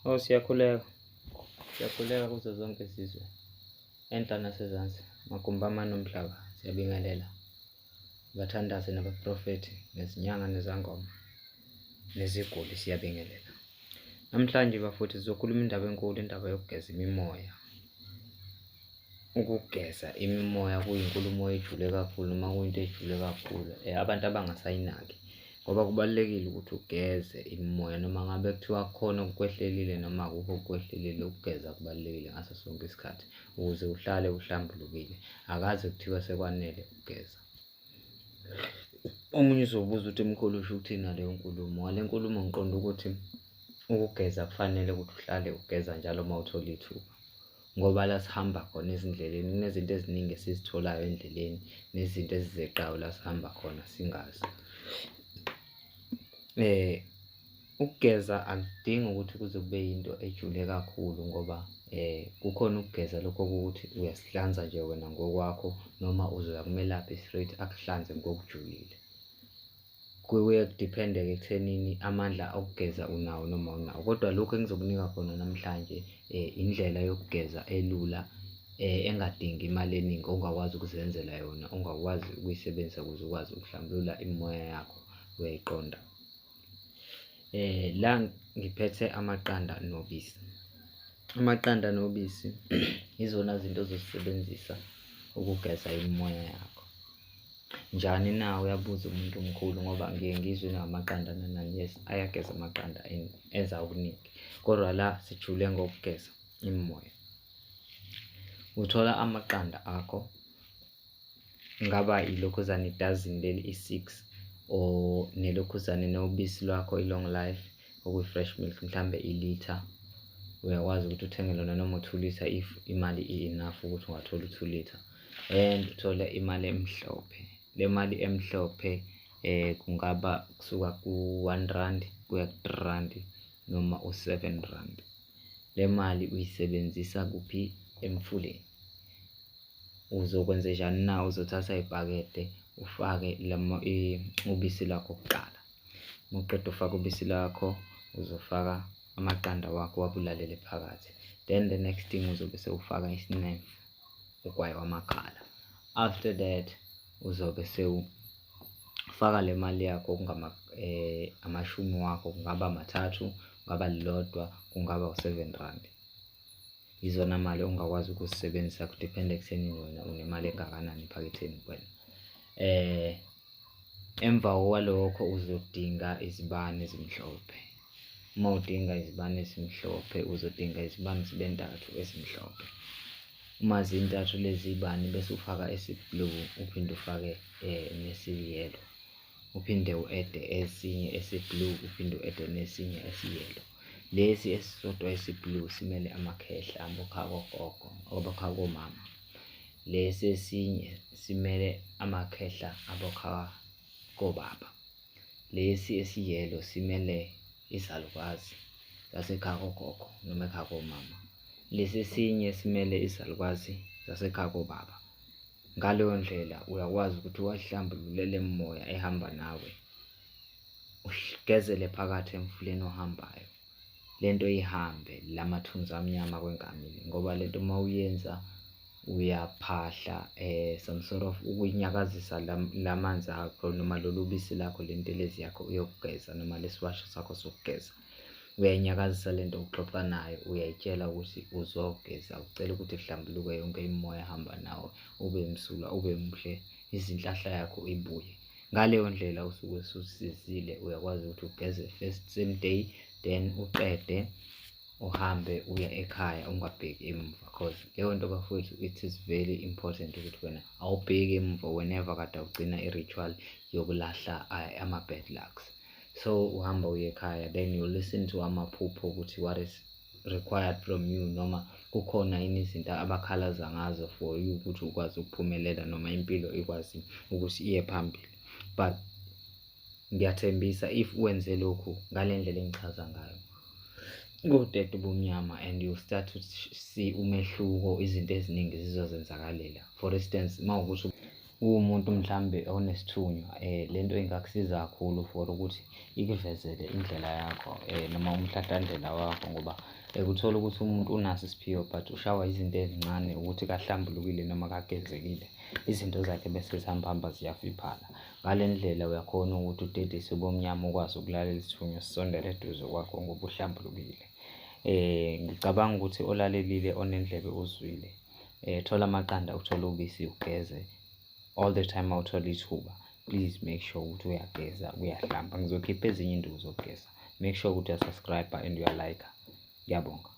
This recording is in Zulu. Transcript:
Oh, siyakhuleka. Siyakhuleka kuzo zonke izizwe. Enhla nasezansi, magumbi amane omhlaba, siyabingelela. Abathandazi nabaprofethi, nezinyanga nezangoma, neziguli siyabingelela. Namhlanje bafowethu sizokhuluma indaba enkulu, indaba yokugeza imimoya. Ukugeza imimoya kuyinkulumo ejule kakhulu noma kuyinto ejule kakhulu abantu abangasayinaki ngoba kubalulekile ukuthi ugeze imimoya noma ngabe kuthiwa kukhona okukwehlelile noma akukho okukwehlelile, ukugeza kubalulekile ngaso sonke isikhathi ukuze uhlale uhlambulukile. Akaze kuthiwe sekwanele ukugeza. Omunye uzobuza ukuthi mkhulu usho ukuthini ngaleyo nkulumo. Ngale nkulumo ngiqonde ukuthi ukugeza kufanele ukuthi uhlale ugeza njalo uma uthola ithuba ngoba la sihamba khona ezindleleni kunezinto eziningi esizitholayo endleleni nezinto ezizeqayo la sihamba khona singazi. Ukugeza akudingi ukuthi kuze kube yinto ejule kakhulu ngoba kukhona ukugeza lokho okuwukuthi uyazihlanza nje wena ngokwakho noma uzoya kumelaphi straight akuhlanze ngokujulile. Kuye kudiphende-ke ekuthenini amandla okugeza unawo noma awunawo, kodwa lokhu engizokunika khona namhlanje indlela yokugeza elula engadingi imali eningi ongakwazi ukuzenzela yona, ongakwazi ukuyisebenzisa ukuze ukwazi ukuhlambulula imimoya yakho, uyayiqonda. La ngiphethe amaqanda nobisi. Amaqanda nobisi izona zinto ozozisebenzisa ukugeza imimoya yakho. Njani na uyabuza umuntu omkhulu ngoba ngiye ngizwe namaqanda nanani, yes ayageza amaqanda and enza okuningi kodwa la sijule ngokugeza imimoya. Uthola amaqanda akho ngaba ilokhuzane idazini leli i-six or nelokhuzane nobisi lwakho i-long life okuyi-fresh milk mhlambe ilitha uyakwazi ukuthi uthenge lona noma u-2 litre if imali i-enough ukuthi ungathola u-2 litre and uthole imali emhlophe. Le mali emhlophe kungaba kusuka ku-1 rand kuya ku-3 rand noma u-7 rand. Le mali uyisebenzisa kuphi? Emfuleni. Uzokwenzenjani na? Uzothatha ibhakede ufake ubisi lwakho kuqala. Uma uqeda ufaka ubisi lwakho uzofaka amaqanda wakho wabulalele phakathi. Then the next thing uzobe sewufaka isinemfu, ugwayi wamakhala. After that uzobe sewufaka le mali yakho okungama amashumi wakho kungaba mathathu, kungaba lilodwa, kungaba u-7 rand. Izona mali ongakwazi ukuzisebenzisa kudiphenda ekuthenini wena unemali engakanani ephaketheni kuwena. Emva kwalokho uzodinga izibani ezimhlophe. Uma udinga izibani ezimhlophe uzodinga izibani zibe ntathu ezimhlophe. Uma zintathu lezi zibani bese ufaka esi-blue uphinde ufake nesi-yellow. Uphinde u-add-e esinye esi-blue uphinde u-add-e nesinye esi-yellow. Lesi esisodwa esi-blue simele amakhehla abokhaya kogogo abokhaya komama. Lesi esinye simele amakhehla abokhaya kobaba. Lesi esi-yellow simele izalukazi zasekhaya kogogo noma ekhaya komama. Lesi esinye simele izalukazi zasekhaya kobaba. Ngaleyo ndlela uyakwazi ukuthi uwahlambulule le mimoya ehamba nawe, ugezele phakathi emfuleni ohambayo. Lento ihambe la mathunzi amnyama kwengamile ngoba lento uma uyenza uyaphahla some sort of ukunyakazisa la manzi akho noma lolu bisi lakho le ntelezi yakho uyokugeza noma lesiwasho sakho sokugeza. Uyayinyakazisa lento uxoxa nayo, uyayitshela ukuthi uzogeza, ucela ukuthi kuhlambuluke yonke imimoya ehamba nawe, ube msulwa, ube muhle, izinhlahla yakho ibuye. Ngaleyo ndlela usuke ususizile uyakwazi ukuthi ugeze first same day then uqede uhambe uye ekhaya ungabheki emuva cause leyo nto bafowethu it is very important ukuthi wena awubheki emuva whenever kade ugcina i-ritual yokulahla ama-bad lucks. So uhamba uye ekhaya then you listen to amaphupho ukuthi what is required from you noma kukhona yini izinto abakhalaza ngazo for you ukuthi ukwazi ukuphumelela noma impilo ikwazi ukuthi iye phambili. But ngiyathembisa if wenze lokhu ngale ndlela engichaza ngayo kodeda ubumnyama and you start to see umehluko, izinto eziningi zizozenzakalela. For instance, uma wukuthi Uwumuntu mhlambe onesithunywa, lento ingakusiza kakhulu for ukuthi ikuvezele indlela yakho noma umhlahlandlela wakho, ngoba uthola ukuthi umuntu unaso isiphiwo but ushawa izinto ezincane ukuthi kahlambulukile noma kagezekile, izinto zakhe bese zihamba hamba ziyafiphala. Ngale ndlela uyakhona ukuthi udedise ubumnyama, ukwazi ukulalela isithunywa sisondele eduze kwakho ngoba uhlambulukile. Ngicabanga ukuthi olalelile onendlebe uzwile. Thola amaqanda, uthole ubisi, ugeze. All the time mawuthola ithuba, please make sure ukuthi uyageza, uyahlamba. Ngizokhipha ezinye iy'nduku zokugeza. Make sure ukuthi uya-subscribe and uya-like. Ngiyabonga.